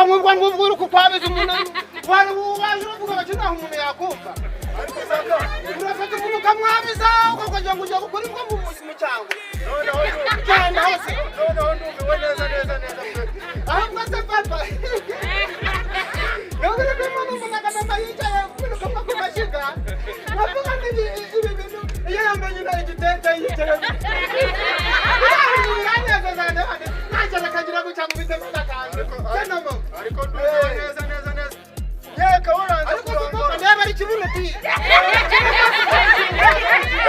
Ariko nk'ubwo ngubwo uri kukwabiza umuntu wari waje uravuga bati ntaho umuntu yakumva. Ariko saka. Urafata umuntu ukamwabiza ukagira ngo ujya gukora imbwa mu cyangwa Noneho cyane hose. Noneho ndumiwe neza neza neza pe. Ahubwo se papa, nubwo uri kumwe umuntu akagamba yicaye kwiruka ku mashyiga, nkavuga ngo ibi bintu iyo yambaye nyina igitente yicaye biranezeza, ntacyo akagira gutya ngo bitemo agakanzu senamo. Ariko ndumiwe neza neza neza, yeka waranze Ariko se papa, kurongora. Ndeba ari ikibuno ti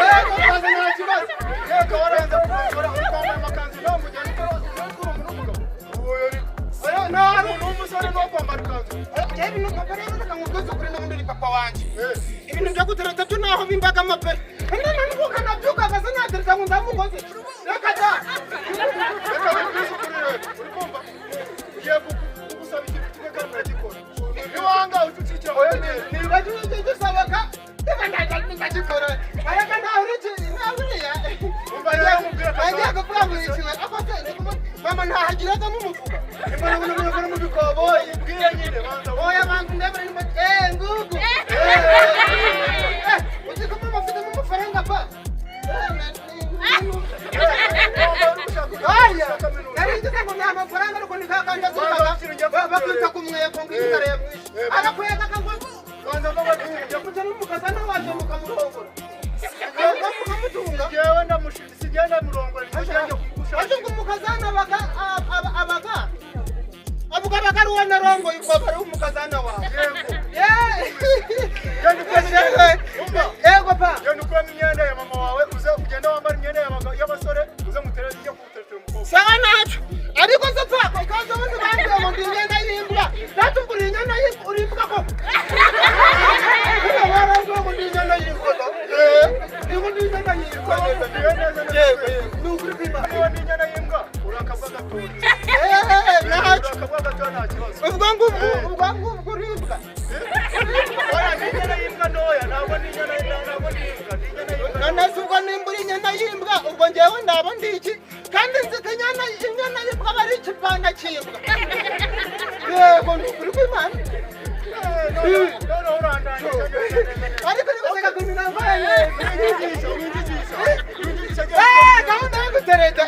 yego kazi, nta kibazo. Yeka waranze kurongora, uri kwambara amakanzu nta mugeni, utari uri umuntu w'umugabo. Oya, nta Umuntu w'umusore ni uwo kwambara ikanzu. Njyewe ibintu papa, rero reka nkubwize ukuri, n'ubundi ni papa wanjye. Ibintu byo gutereta byo naho bimbagamo pe. None nuko kanabyuka gasa natereta ngo ndamukoze, reka da. Reka nkubwize ukuri rero, uri kumva? Ngiye kugusaba ikintu kimwe kandi uragikora. Niwanga ucucikira Oya, ngo nibagiwe icyo gisabaka, reka ndajya ndagikora, ariko ntaho uri ntaho uriya. Umva rero nkubwire akazi. Agiye kuvuga ngo ikiwe ako se ndi mama ntahagiragamo umufuka imbona buno buno buno mu bikoboyi. Ubwire nyine, banza. Oya, bantu ndebere nimba ngugu uzi ko mama afitemo amafaranga pa. Oya, nari ngize ngo ni amafaranga, ariko ni kakandi azirikaga bakita ku mweko ngo inzara yamwishe arakwega akagwa. Banza mbabaze ikintu ngiye Kujya n'umukazana waje mukamurongora, mukamutunga. Njyewe ndamushaka, sigenda murongora, ngiye kugushaka. Aje ngo umukazana abaga abaga avuga abaga ari uwo narongoye, ubwo aba ari umukazana wawe. Genda ukuremo imyenda. Umva. Yego pa. Genda ukuremo imyenda ya mama wawe, uze ugende wambara imyenda y'abasore, uze mutere, njye kuguteretera umukobwa. Sawa, naco. Ariko se papa, ikaze ubundi bambwiye ngo ndi inyana y'imbwa, natubwira inyana y'imbwa, uri imbwa koko? Bino barambwiye ngo ndi inyana y'imbwa da. Ngo ndi inyana y'imbwa. Neza neza neza. Yego yego, ni ukuri kw'Imana. Niba ni inyana y'imbwa, urakabwa gatoya. Naco. Urakabwa gatoya, nta kibazo. Ubwo ngubwo, ubwo ngubwo uri imbwa. Oya, ni inyana y'imbwa ntoya, ntabwo ni inyana, ntabwo ni imbwa, ni inyana y'imbwa. None se ubwo nimba uri inyana y'imbwa, ubwo njyewe ndaba ndi iki? Kandi nzi ko inyana y'imbwa aba ari ikipana cy'imbwa. Yego, ni ukuri kw'Imana. Noneho urandangije neza neza neza. Ariko ni guseka ukuntu nambaye neza. Winjigisha, winjigisha, winjigisha. Gahunda yo gutereta,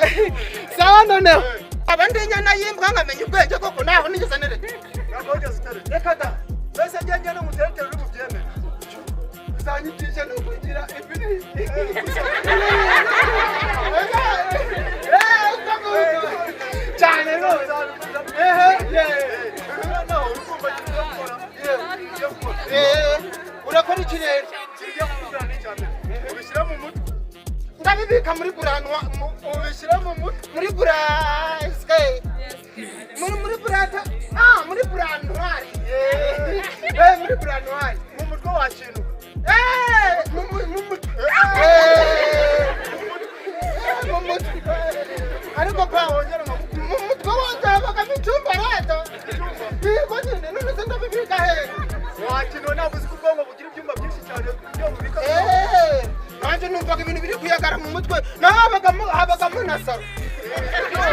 sawa. Noneho aba ndi inyana y'imbwa, nkamenya ubwenge koko, naho nigeze nereta. Ntabwo wigeze utereta. Reka da. Mbese njye ngende nguteretere, uri bubyemere? Uzanyicisha no kugira ibiri. Cyane rwose, ehe. Noneho uri kumva ikintu ugiye gukora? Ugiye gukora. Urakora iki rero? Ikintu ugiye gukora ni icya mbere, ubishyira mu mutwe. Ndabibika muri buranwa. Ubishyira mu mutwe. Muri burasike, muri burata, muri burantwari, muri burantwari. Mu mutwe wa kintu. Mu mutwe, mu mutwe. Ariko pa, Wongera nkagukuba. Mu mutwe wanjye habagamo icyumba rero. Yego nyine, none se ndabibika hehe? Wa kintu, ntabwo uzi ko ubwonko bugira ibyumba byinshi cyane byo bubika? Nanjye numvaga ibintu biri kuyagara mu mutwe, naho habagamo na saro.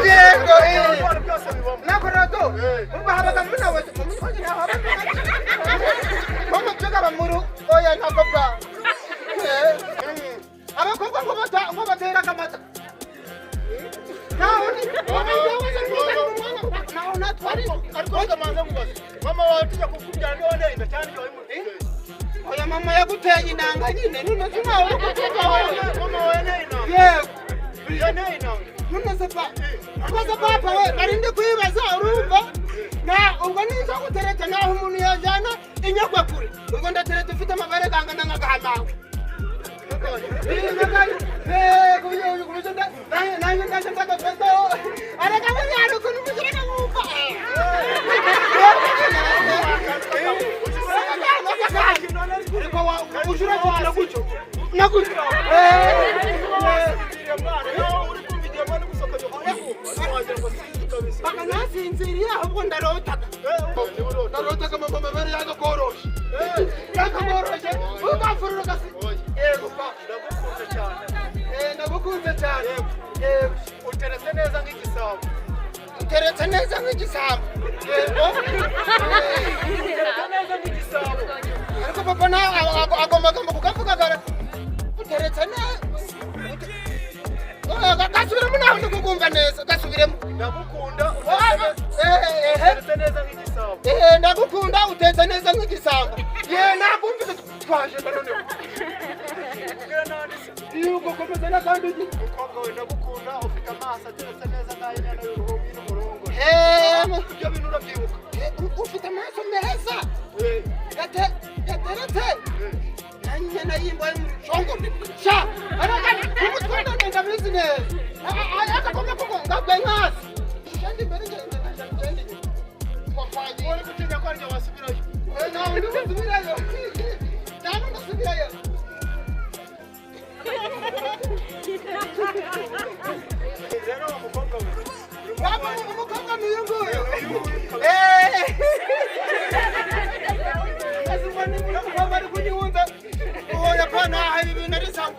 Yego. Ibintu byose bibamo. Nakorado ubwo habagamo nawe mu mutwe wanjye, naho habagamo mu mutwe gaba muri. Oya, ntabwo bwa abakobwa ngo bateraga amata, naho ni naho natwari. Ariko reka manze nkubaze, mama wawe tujya kukubyara niwe wanteye inda cyane igihe wayimuteye? Oya, mama yaguteye inanga nyine, none se nawe uri kuvuga wowe. Mama wawe yanteye inanga? Yego. Yanteye inanga? None se pa, maze papa we, nari ndi kwibaza, urumva na ubwo nizo gutereta, naho umuntu yajyana inyagwa kure, ubwo ndatereta ufite amabere gangana nk'agahamawe. Nanjye ndaje ndagafataho, areka buriya ukuntu mushyiraga nkumva. Ariko ushira kugira gutyo na gutyo. Uri kumva igihe mwana gusohoka wagira ngo sinzi kabisa. Baka nasinziriye, ahubwo ndarotaga, ndarotaga mama amabere yagakoroshe, yagakoroshe, ugafurura gasi. Yego pa. Ndagukunze cyane. Ndagukunze cyane, yego. Uteretse neza nk'igisabo. Uteretse neza nk'igisabo, yego. Nta ago magambo kukavuga kare uteretse neza. Gasubiremo, nawe ndikukumva neza, gasubiremo. Ndagukunda. Eh. Uteretse neza nk'igisabo. Eh, ndagukunda, utetse neza nk'igisambo. Ye, nakumvise, twaje noneho. Ubwira n'andi se. Yuko komeza n'akandi ugi. Mukobwa we, ndagukunda, ufite amaso ateretse neza nk'ay'inyana y'uruhu y'umurongo. Eh, Ibyo bintu urabyibuka? Ufite amaso meza Eh. gateretse nanyana y'imbwa y'umushongo sha araka umutwe ndabizi neza akagomba kuko ngabwe nkasi ngende imbere, ngende ngende inyuma. Uri gutinya ko arya wasubirayo? Ntawe ndasubirayo, ntawe ndasubirayo. Rero wa mukobwa we, uri Waba umukobwa. Umukobwa ni uyu nguyu. Umukobwa ari kunyihunza. Oya pana, ibi bintu ari sawa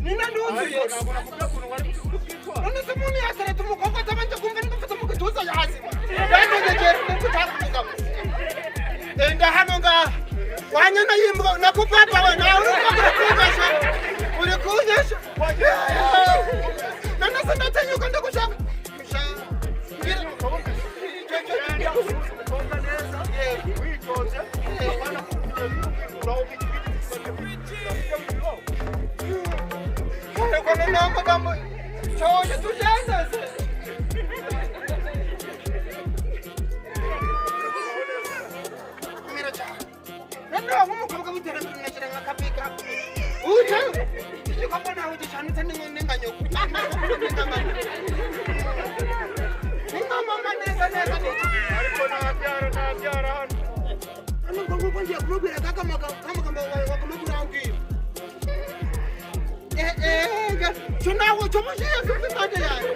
nina nduzuye. Ariko ntabwo nakubwira ukuntu wari uri kwitwara. None se umuntu yasereta umukobwa atabanje kumva niba mu gituza hasi yantegekera ndikutanga umugabo enda hano ngaha wanyana yimbwa nakupapa we, nawe uri kunyesha, uri kunyesha. None se ndatinyuka ndagushaka. Genda usuhuze umukobwa neza witonze, apana kugenda umwikuraho nk'igiti. Ariko noneho amagambo cyoje tugende se. Kumira cyane noneho nk'umukobwa w'iterambere unashyira nka kapika uje igikombe nawe gishanitse n'inganyoko n'inkamama neza neza neza. Ariko ntabyara, ntabyara hano. Hano ubwo ngubwo ngiye kumubwira kamagambo wagomba kurambwira. Cyo nawe cyo mushiye mfite impande yawe.